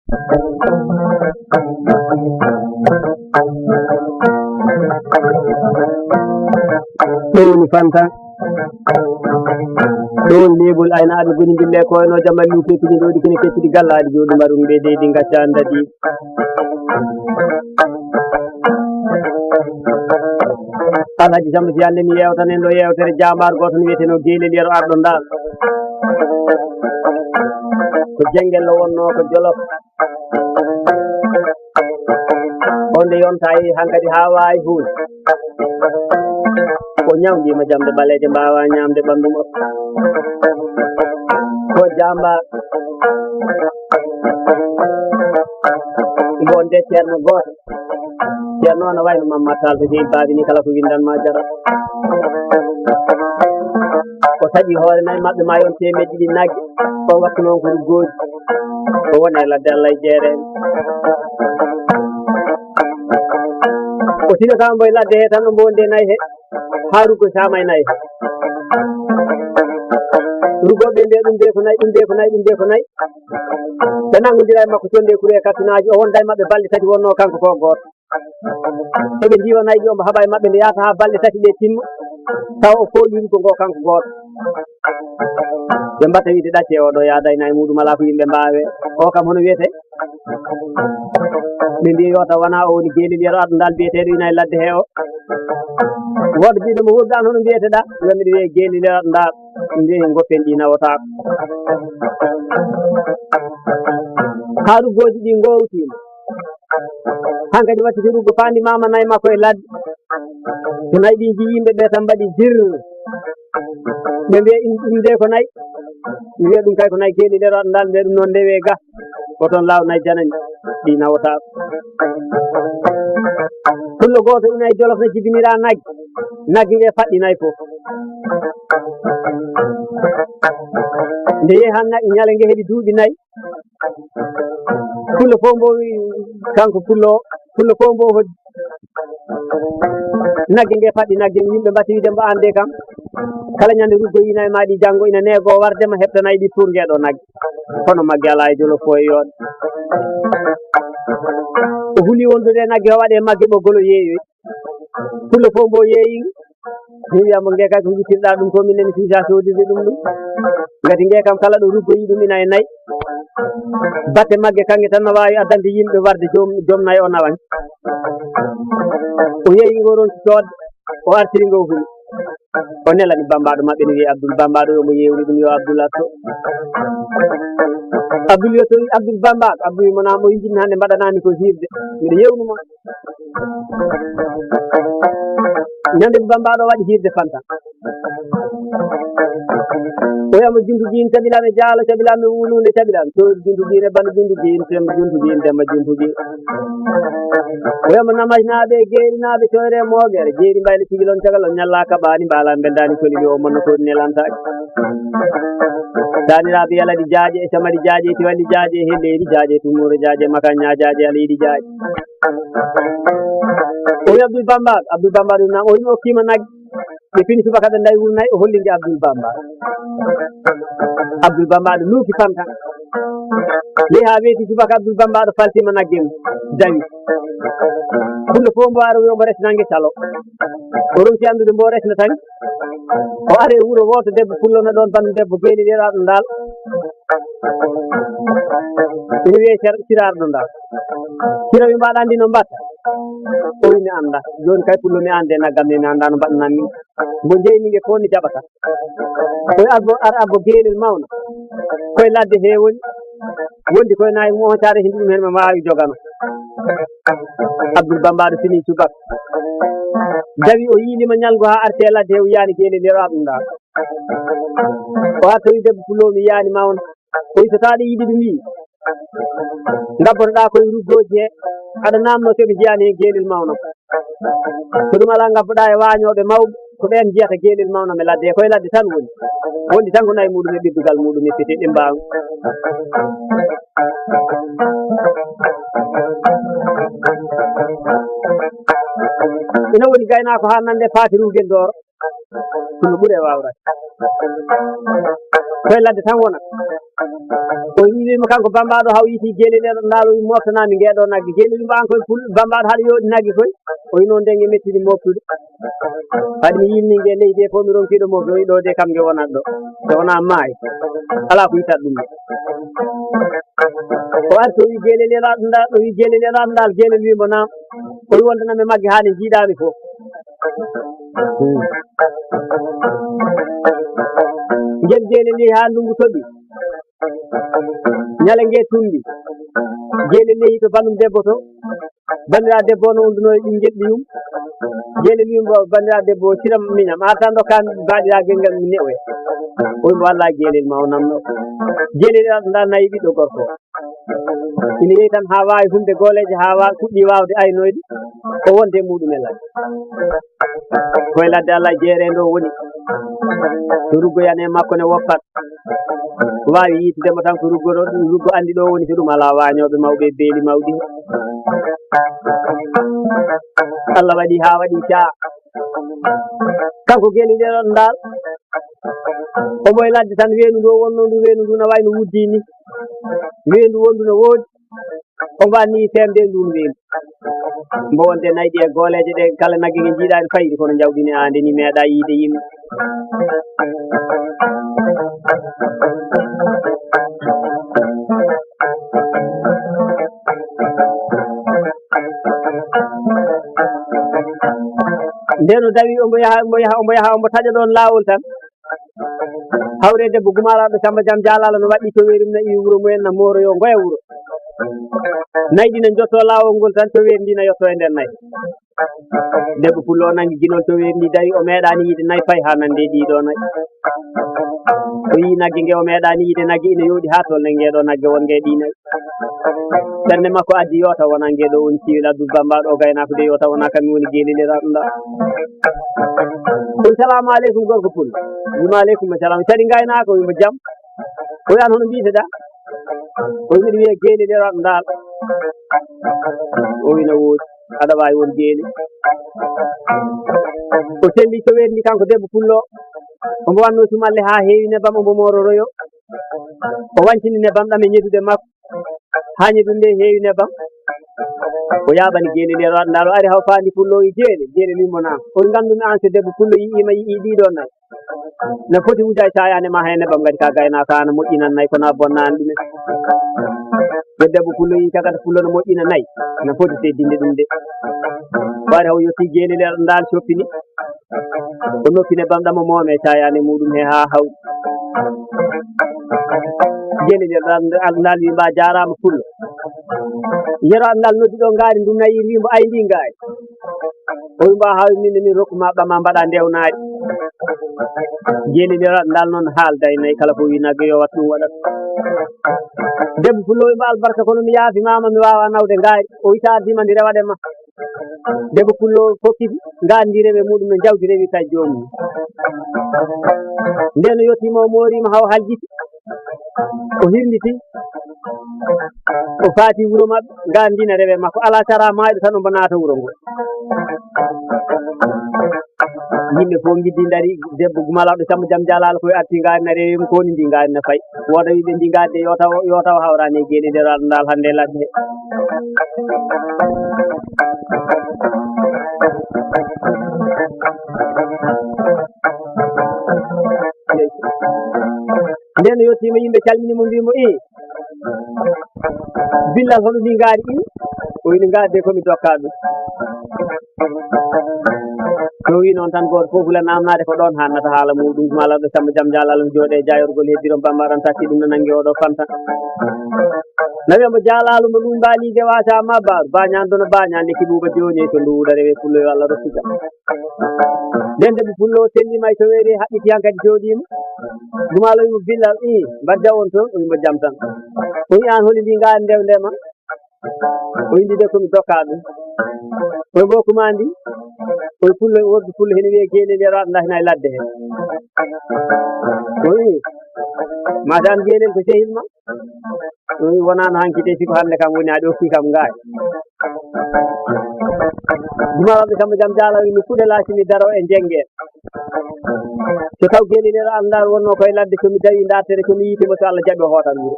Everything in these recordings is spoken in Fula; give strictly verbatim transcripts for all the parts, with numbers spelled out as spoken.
Ɗo woni Fanta. Ɗo woni leebol aynaaɓe goni mbille ko eno jamma luuke tigi ɗo ɗi kene keccidi gallaaɗi jooɗi marum ɓe deydi ngacca ndadi. Alhaji Samba si hannde mi yewtanen ɗo yewtere jambaar gooto no wiyeteno Geelel Yero Arɗo Ndaal. Ko Jengel lo wonno ko Jolof. O nde yonta e hankadi haa waawi huul. O ñawndiima jamɗe ɓaleeje mbaawaa ñaamde ɓanndu mo. Ko jaambaar. Mbo nde ceerno gooto. Ceerno o no wayno Mamma Tall so jeyi baabi ni kala ko winndan ma jara. O taƴi hoore nayi maɓɓe ma yon teemedde ɗiɗi nagge. O waktu noon ko ruggooji. O woni e ladde Allah e jeereende. O tinata mbo e ladde he tan o mbo nde nayi he. Haa ruggo sama e nayi he. Ruggooɓe mbiya ɗum de ko nayi, ɗum de ko nayi, ɗum de ko nayi. Ɓe nanngondira e makko conde e kure e kattunaaji. O wonda e maɓɓe balɗe tati wonno kanko ko gooto. Eɓe ndiwa nayi ɗi omo haɓa e maɓɓe nde yahata haa balɗe tati ɗe timma. Tawa o fooli ruggo ngo kanko gooto. Ɓe mbatta wiide ɗacce o ɗo yaada e nayi muɗum alaa ko yimɓe mbaawe. O kam hono wiyete? Ɓe mbiyi yo taw wona o woni Geelel Yero Arɗo Ndaal biyeteeɗo ina e ladde he o. Wooda biɗo mo wurdan hono mbiyeteɗa? Yo mbiɗo wiye Geelel Yero Arɗo Ndaal. Mbiyi goppen ɗi nawotaako. Haa ruggooji ɗi ngowtiima. Hankadi watti to ruggo faandi mama nayi makko e ladde. So nayi ɗi nji yimɓe ɓe tan mbaɗi jir. Ɓe mbiya in ɗum de ko nayi. Wiya ɗum kay ko nayi Geelel Yero Arɗo Ndaal, mbiya ɗum noon ndewe ga. Ko toon laaw nayi janani ɗi nawotaako. Pullo gooto ina e Jolof no jibinira nagge. Nagge nge faɗɗi nayi fof. Nde yehi han nagge ñale nge heɓi duuɓi nayi. Pullo fof mbo wi kanko pullo o, pullo fof mbo hoddi. Nagge nge faɗɗi nagge, yimɓe mbatti wiide mbo an de kam. Kala ñande ruggo yinayi ma ɗi janngo ina neego warde ma heɓta nayi ɗi pour ngeɗo nagge. Kono magge alaa e Jolof fof e yooɗe. O huli wondude e nagge o waɗe magge ɓoggol o yeeyoyi. Pullo fof mbo yeeyi. Mi wiya mbo nge kay ko jittirɗa ɗum ko minen fiisa soodide ɗum ɗum. Ngati nge kam kala ɗo ruggoyi ɗum ina e nayi. Batte magge kanŋe tan no waawi addande yimɓe warde joom, joom nayi o nawan. O yeeyi ngo ronki coodde, o artiri ngo huli. O nelani bambaɗo maɓɓe no wiye Abdul Bambaɗo yo mbo yeewni ɗum yo Abdul atto. Abdul yetto Abdul Bambaɗo, Abdul mo na mo yinjinmi hannde mbaɗanami ko hirde. Miɗo yeewnu mo. Ñande Bambaɗo waɗi hirde Fanta. O yamo juntugiin caɓilam e jaalo caɓilam e wulunde caɓilam. Coori juntugiin e bana juntugiin temba juntugiin temba juntugiin. O yamo namasnaaɓe e geerinaaɓe coyre e moogere. Jeeri mbayla cigilon cagalon ñalla kaɓaani mbaala mbeldaani coli ɗi o monno koori nelantaaki. Taaniraaɓe yaladi jaaƴe e camadi jaaƴe e tiwandi jaaƴe e helleeri jaaƴe e tummuure jaaƴe e makaña jaaƴe e aleydi jaaƴe. O wi Abdul Bambaɗo, Abdul Bambaɗo ɗum nan o wi mi okkima nagge. Ɓe fini subaka ɓe ndawi wul nayi o holli nge Abdul Bambaɗo. Abdul Bambaɗo luuki Fanta. Yehi haa weeti subaka Abdul Bambaɗo faltima nagge mum dawi. Pullo fof mbo ara wi omo resna nge calo. O ronki anndude mbo resna tan. O ari e wuro wooto debbo pullo no ɗoon banndum debbo geeni ɗeɗaɗo ndaal. Ina wiyee cer-, ciraaɗo ndaal. Cira wi mbaɗa anndi no mbatta? O wi mi annda. Jooni kay pullo mi annde naggam ne mi annda no mbaɗanammi. Mbo jeymi nge ko ni jaɓata. Koye abbo, ar abbo geelel mawno. Koye ladde he woni. Wondi koye nayi mo on caare hindi ɗum heen mo waawi jogano. Abdul Bambaɗo fini subaka. Dawi o yiilima ñalngu haa arti e ladde he o yiyani geelel yero abɗum ɗa. O artoyi debbo pullo mi yiyani mawno. O wi so tawa ɗe yiɗi ɗum yii. Ngabbotoɗa koye ruggooji he. Aɗa namno soɓe jiyani he geelel mawno. Ko ɗum alaa ngabboɗa e waañooɓe mawɓe, ko ɓeen njiyata geelel mawno mi ladde, koye ladde tan woni. Wondi tan ko nayi muɗum e ɓiddugal muɗum e fete ɗimbaango. Ina woni gaynaako haa nande Faati Ruugel Dooro. Ɗum no ɓuri e waawraade. Koye ladde tan wona. O wiimo kanko Bambaɗo, haw yiiti Geelel e Raɗndaal, o wi moftanaami ngeeɗo nagge. Geelel wi mo an koye pul Bambaɗo, haɗa yooɗi nagge koye? O wi noon nde nge mettini moftude. Haɗi mi yilni nge leydi e fof mi ronkiɗo mofde, o wi ɗo de kam nge wonat ɗo. So wonaa maayo, alaa ko yittat ɗum. O arti o wi Geelel e Raɗndaal, o wi Geelel e Raɗndaal, Geelel wi mbo naam. O wi wonde nami magge haa nde njiiɗaami fof. Hmm. Ngel Geelel yehi haa ndunngu toɓi. Ñale nge tumbi. Geelel yehi to banndum debbo to. Banndiraa debbo no wonduno e ɓinngel ɓiyum. Geelel wi mbo banndiraa debbo siram miñam. A arta ndokka baaɗiraa gel ngal mi ne'oya. O wi mbo wallaahi Geelel ma o namno. Geelel e Raɗndaal nayi ɓiɗɗo gorko. Ina yehi tan haa waawi humde gooleeje, haa wa-, fuɗɗi waawde aynoyde, o wonde e muɗum e ladde. Koye ladde Allah jeereende o woni. To ruggoyan e makko ne woppat. Waawi yiitude mo tan ko ruggo ɗo, ruggo anndi ɗo woni, so ɗum alaa waañooɓe mawɓe e beeli mawɗi. Allah waɗi haa waɗi caa. Kanko Geelel e Raɗndaal, omo e ladde tan, weendu ndu o wonnoo ndu, weendu ndu no wayi no wuddi ni. Weendu wondu no woodi. Omo anniyi feemde e ndun weendu. Mbo wonde nayi ɗi e gooleeje ɗe, kala nagge nge njiiɗaani fayri, kono njawdi ne aande ni meeɗaa yiide yimɓe. Nde no dawi, omo yaha, omo yaha, omo yaha, omo taƴa ɗoon laawol tan. Hawre debbo gumaalaaɗo Samba Jam Jaalaalo no waɗɗi toweeri mum, nayi wuro mumen, na mooroyo ngoya wuro. Nayi ɗi no njottoo laawol ngol tan, toweeri ndi no yottoo e nder nayi. Debbo pullo o nanngi ginol toweeri ndi, dawi, o meeɗaani yiide nayi fay haa nande ɗii ɗoo nayi. O yii nagge nge, o meeɗaani yiide nagge, ina yooɗi haa tolne ngee ɗoo nagge won ngee ɗii nayi. Ɓernde makko addi yo taw wonaa ngee ɗoo woni Siwel Abdul Bamba ɗo gaynaako de, yo taw wonaa kam mi woni Geelel e Raɗndaal. O wi, "Salaamu aleykum, gorko pullo." Wi, "Maaleykum salaam." Kadi ngaynaako, wi mo, "Jam?" O wi, "Aan hono mbiyete-ɗaa?" O wi, "Miɗo wiyee Geelel e Raɗndaal." O wi, "No woodi, aɗa waawi won Geelel." O selli toweeri ndi kanko debbo pullo o. Omo wannoo sumalle haa heewi nebam, omo moororoyo. O wancini nebam ɗam e ñedude makko. Haa ñedude nde heewi nebam. O yaaɓani Geelel e Raɗndaal, o ari haw faandi pullo o wi, "Geelel?" Geelel wi mo, "Naam." O wi, "Nganndumi aan so debbo pullo yi'ii ma, yi'ii ɗii ɗoo nayi. Na foti wuja e caayaande ma hee nebam, ngati ka gaynaaka, na moƴƴinan nayi, kono a bonnaani ɗumen." Yo debbo pullo yii cagata pullo no moƴƴina nayi, na foti teddinde ɗum de. O ari haw yottii Geelel e Raɗndaal coppini. O noppi nebam ɗam o moome caayaande muɗum he haa hawti. Geelel e Raɗndaal wi, "Mba jaaraama pullo." Yero Raɗndaal noddi ɗo ngaari ndum nayi, wi mbo, "Ay ndi ngaari." O wi mbo, "Haa min, min rokku ma ɓama mbaɗa ndewnaari." Geelel e Raɗndaal noon haalday nayi, kala ko wi nagge yo wat ɗum waɗat. Debbo pullo wi mbo, "Albarka, kono mi yaafi mama, mi waawa nawde ngaari." O wi, "Sa ardii ma ndi rewaɗe ma." Debbo pullo fokkiti, ngaari ndi rewi muɗum, no jawdi rewi tawi joomum. Nden o yottiima, o mooriima haw haljiti, o hirnditi, o faati wuro maɓɓe, ngaari ndi na rewe makko, alaa sara maayɗo tan omo naata wuro ngo. Yimɓe fof ngiddi ndari, debbo gumalaɗo Samba Jam Jalaalo koye arti ngaari na rewi mo, ko woni ndi ngaari na fayi. Wooda wiɓe ndi ngaari de yo taw, yo taw hawrani e Geelel e Raɗndaal hannde e ladde he. Nden o yettiima, yimɓe calmini mo, mbii mo, "Ii, Billal, hono ndi ngaari ii?" O wii, "Ngaari de ko mi dokkaa ɗum." O wii noon tan, gooto fof hula naamnaade ko ɗoon haannata haala muuɗum. Gumalaɗo Samba Jam Jalaalo jooɗe jaayorgol heddiron Bamba aran tatti ɗum no nanngi oɗo fanta. Na wiya mbo, "Jalaalo mbo ɗum mbaaliide waasa ma baaru, baañaan dono baañaan lekki ɓuuɓa jooni e to ndu wuuda rewe pullo yo Allah rokku jam." Nden debbo pullo o selliima e toweeri, haɓɓiti han kadi jooɗiima. Gumaalo wii mo, "Billal, ii, mbar jawon toon?" O wii mo, "Jam tan." O wii, "Aan holi ndi ngaari ndewndee ma?" O wii, "Ndi de ko mi dokkaa ɗum." O wii, "Mbo ko maa ndi?" O wii, "Pullo, wordu pullo hene wiyee Geelel e Raɗndaal hina e ladde he." O wii, "Mataam Geelel ko sehil ma?" O wii, "Wonaa no hanki de, siko hannde kam woni aɗa okki kam ngaari." Gumalaɓe Samba Jam Jalaalo wii, "Mi kuɗe laaci mi daro e njengeen." So taw gelel e anndal wonnoo koye ladde, so mi dawi dartere, so mi yiiti mo, so Allah jaɓi o hootan wuro.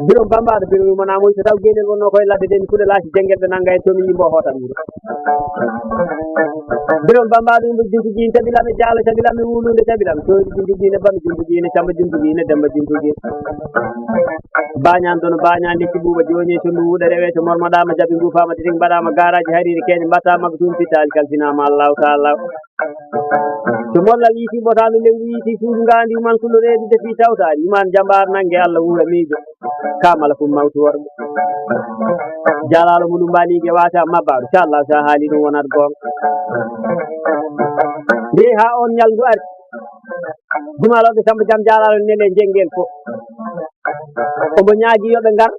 Birom Bambaɗo, Birom wiimo naa moy, so taw gelel wonnoo koye ladde de, mi fuɗa laaci jengel ɓe nannga en, so mi yimbo o hootan wuro. Birom Bambaɗo wiimo juntuji ne cabilam e jaalo cabilam e wulunde cabilam, so juntuji ne bami juntuji ne camba juntuji ne demba juntuji. Bañan dono bañan lekki buuba joñe to ndu wuɗa rewe to mormoɗama jabi nguufama titi mbaɗama garaji hariri keñe mbatta magga tun pittali kalfinama Allahu taala. To mollal yiiti ɓotaandu lewru yiiti suudu ngaandi man kullo reedu defi tawtaari man jambaar nange Allah wuura miijo. Ka mala kum mawtu worɓe. Jalaalo mo ɗum mbaaliige waata mabbaɗo. Inchallah sa haali ɗum wonat goonga. Nde ha on ñalngu ari. Gumaloɓe Samba Jam Jalaalo nele jengel ko. Omo ñaagi yo ɓe ngar.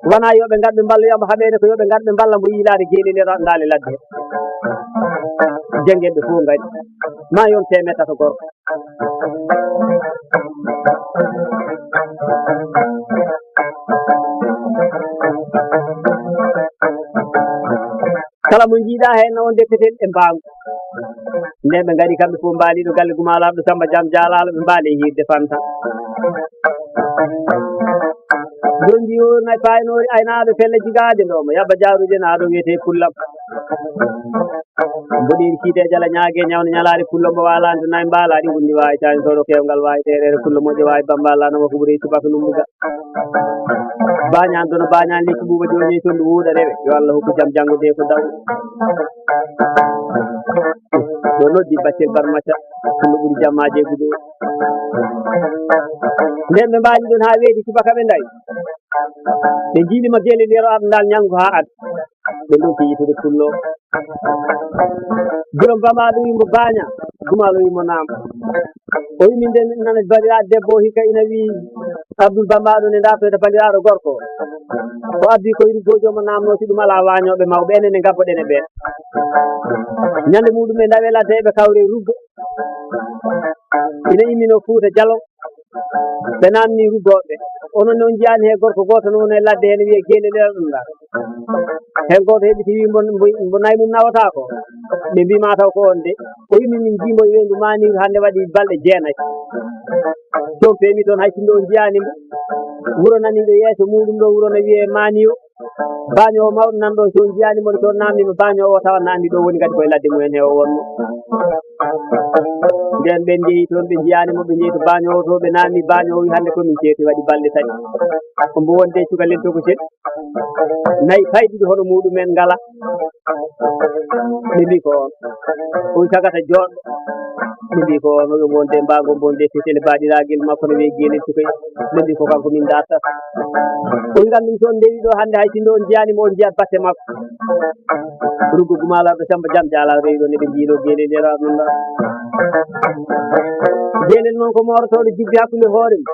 Wona yo ɓe ngar ɓe mballa yamba haɓeede ko yo ɓe ngar ɓe mballa mbo yiilaade geelel e raɗndaale ladde. Jengel ɓe fof ngari. Ma yon teemeɗɗe tato gorko. Kala mo njiiɗa heen on deppetel e mbaangu. Nden ɓe ngari kamɓe fof mbaaliɗo galle gumalaɗo Samba Jam Jalaalo ɓe mbaali e hiirde Fanta. Jonji o nay paynori aynaaɗo felle jigaaje ndomo yabba jaaruje naaɗo wiyete Pullam. Mboɗeeri kiite jala ñaage ñawna ñalaade Pullo mbo waalande nay mbaalaɗi ngundi waawi taani soɗo kewngal waawi tereere Pullo moƴƴo waawi bambalano mo ko ɓuri subaka lumbuga. Bañan dono bañan lekki buuba joñoy tondu wuuɗa rewe yo Allah hokku jam janngo de ko daw. Ɗo noddi baccel barmata kono ɓuri jammaji e gudo. Nden ɓe mbaali ɗon ha weeti subaka ɓe ndawi. Ɓe jiilima gele ndero adandal ñangu ha ad. Ɓe ɗon fi yitude pullo. Birom bamaɗo wimo baña. Gumalo wimo nam. O wi min de nana bandiraɗo debbo o hikka ina wi Abdul Bambaɗo ne dartoyta bandiraɗo gorko. O addi ko iri gojo mo namno si ɗum ala wañoɓe mawɓe enen e gabbo ɗene ɓe. Ñande muɗum e ndawe ladde ɓe kawre ruggo. Ina immino Fuuta Jalo. Ɓe namni ruggoɓe. Onon ne on jiyani he gorko goto no woni e ladde hene wiye gele ɗe ɗum ɗa. Hen goto heɓiti wi mbo mbo nayi mum nawata ko. Ɓe mbima taw ko on de. O yimi min jimbo e wendu maniru hande waɗi balɗe jeenayi. Toon peemi toon hay sinno on jiyani mo. Wuro nani ɗo yeeso muɗum ɗo wuro no wiye maniyo. Bañoowo mawɗo nan ɗo so on jiyani mo ɗo toon namni mo bañoowo o tawa namni ɗo woni kadi koye ladde mumen he o wonno. Nden ɓen jeeyi toon ɓe jiyani mo ɓe jeeyi to bañoowo to ɓe namni bañoowo wi hande ko min ceeti waɗi balɗe tati. Ko mbo wonde cukalel tokosel. Nayi fayɗiɗi hono muɗumen ngala. Ɓe mbi ko on. O wi tagata joɗɗo. Ɓe mbi ko on oɗo wonde mbago bonde fetele baɗiragel makko no wiye gelel cukoy. Ɓe mbi ko kanko min dartata. O wi kam min toon ndewi ɗo hande hay sinno on jiyani mo on jiyat batte makko. Ruggo gumalaɗo Samba Jam Jala rewi ɗon eɓe jiiɗo gelel yero amin ɗo. Gelel noon ko morotoɗo jubbi hakkunde hoore mum.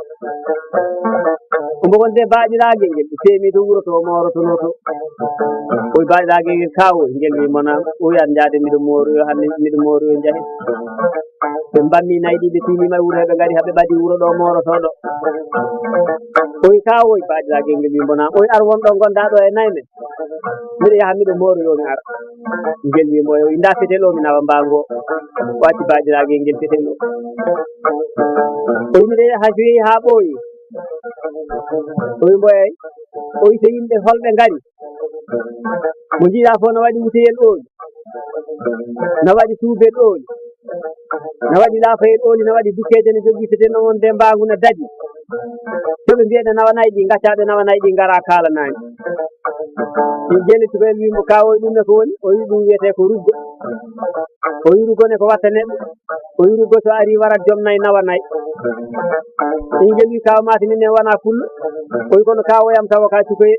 Omo wonde baɗiragel ngel ɓe feemi to wuro to morotono to. Oy baɗiragel ngel kawo ngel wi mona o wi an jaade miɗo moroyo hande miɗo moroyo jahe. Ɓe mbammi nayi ɗi ɓe tinima e wuro heɓe ngari haɓe ɓadi wuro ɗo morotoɗo. Oy kawo oy baɗiragel ngel wi mbona oy ar wonɗo gonda ɗo e nayi men. Miɗo yaha miɗo moroyo mi ara. Ngel wi mbo o inda fetel o mi nawa mbango. Wati baɗiragel ngel fetel o. O yimɓe ha joyi ha ɓooyi. O wi mbo eyi. O wi so yimɓe holɓe ngari. Mo jiiɗa fof no waɗi wuteyel ooli. No waɗi suubel ooli. No waɗi laafayel ooli no waɗi dukkeeje no jogii fete no wonde mbaangu no daɗi. So ɓe mbiyeɗe nawa nayi ɗi ngacca ɓe nawa nayi ɗi ngara kaalanani. Ɗum jeli sukoyel wimo kawoy ɗum ne ko woni o wi ɗum wiyete ko ruggo. O wi ruggo ne ko watta neɗɗo. O wi ruggo so ari warat joom nayi nawa nayi. Ɓingel wi kaw mata min en wona pullo. O wi kono kawoyam tawa ka cukoye.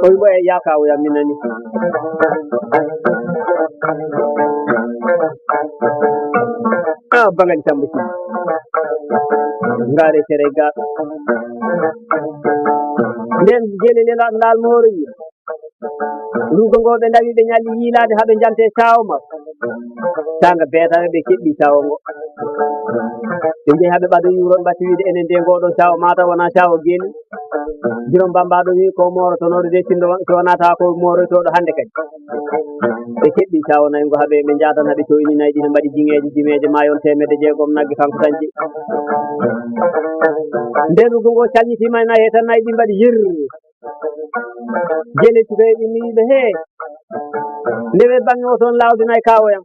O wi mbo e ya kawoyam min nani. A bangali tambo ci. Ngare tere ga. Nden jeli lela ndal moro yi. Rugo ngo ɓe ndawi ɓe ñalli yiilaade haa ɓe njante caawo makko. Saanga beetaɓe ɓe keɓɓi caawo ngo. Ɓe njehi haa ɓe ɓado yuuro ɓe mbatti wiide enen de ngoo ɗoo caawo mata wona caawo geeli. Birom Bamba ɗo wi ko moorotonooɗo de sinno so wonata ko mooroytooɗo hannde kadi. Ɓe keɓɓi cawo nayi ngo haɓe, ɓe njaadana ɓe coyni nayi ɗi, ɓe mbaɗi jiŋeeji, jimeeje maayon teemedde jeegom nagge kanko tan jeyi. Nden rugo ngo calñitiima e nayi he tan, nayi ɗi mbaɗi yir. Jele cukaye ɗi mbiyi ɓe, "Hee, ndewe baŋŋe o toon lawdi nayi kawoyam."